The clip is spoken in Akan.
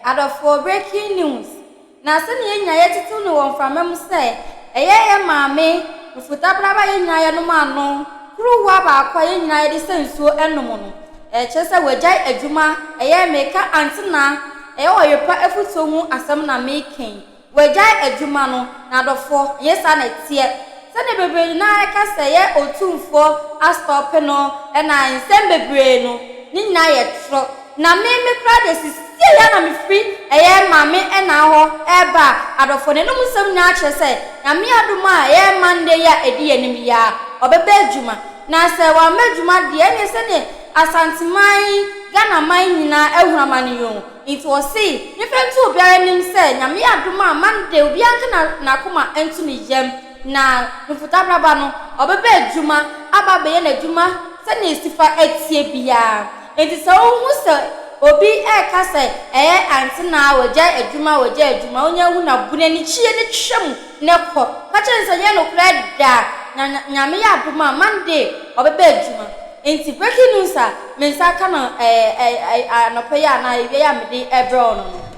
Adɔfoɔ, breaking news, Na sɛnea yɛn nyinaa yɛtetew no wɔ mframa mu sɛ ɛyɛ yɛn maame mfutabraba a yɛn nyinaa yɛnom ano kuruwa baako a yɛn nyinaa yɛde sɛ nsuo nom no, ɛkyerɛ sɛ wagyae adwuma, ɛyɛ meka antena, ɛyɛ ɔyepa afutuo ho asɛm na meka yi. Wagyae adwuma no, na adɔfoɔ, ɛnyɛ saa na ɛteɛ. Sɛdeɛ bebree no ara ka sɛ ɛyɛ Otumfoɔ astɔpe no na nsɛm bebree no, ne nyinaa yɛ torɔ. Na me, me koraa deɛ sesiei ara na mefiri ɛyɛ Maame Ɛnaa hɔ reba a, adɔfoɔ, n'anom nsɛm nyinaa kyerɛ sɛ Nyame adom a ɛyɛ Monday yi a ɛdi yɛn anim yi ara, ɔbɛba adwuma. Na sɛ wamma adwuma deɛ, ɛnneɛ sɛdeɛ Asanteman, Ghanaman nyinaa ahunu amane yi o. Nti ɔse memfa nto obiara anim sɛ Nyame adom a Monday obiara nka n'akoma nto ne yam na Mfutabraba no ɔbɛba adwuma aba abɛyɛ n'adwuma sɛnea esi fa teɛ biara. Nti sɛ wohu sɛ obi reka sɛ ɛyɛ antenaa wagyae adwuma wagyae adwuma wonya hu no a bu n'ani kyie no twa mu na kɔ ka kyerɛ no sɛ ɛnyɛ nokorɛ da na Nyame yɛ adom a Monday ɔbɛba adwuma. Nti breaking news a me nsa aka no anɔpa yi anaa awia yi a mede rebrɛ wo no no.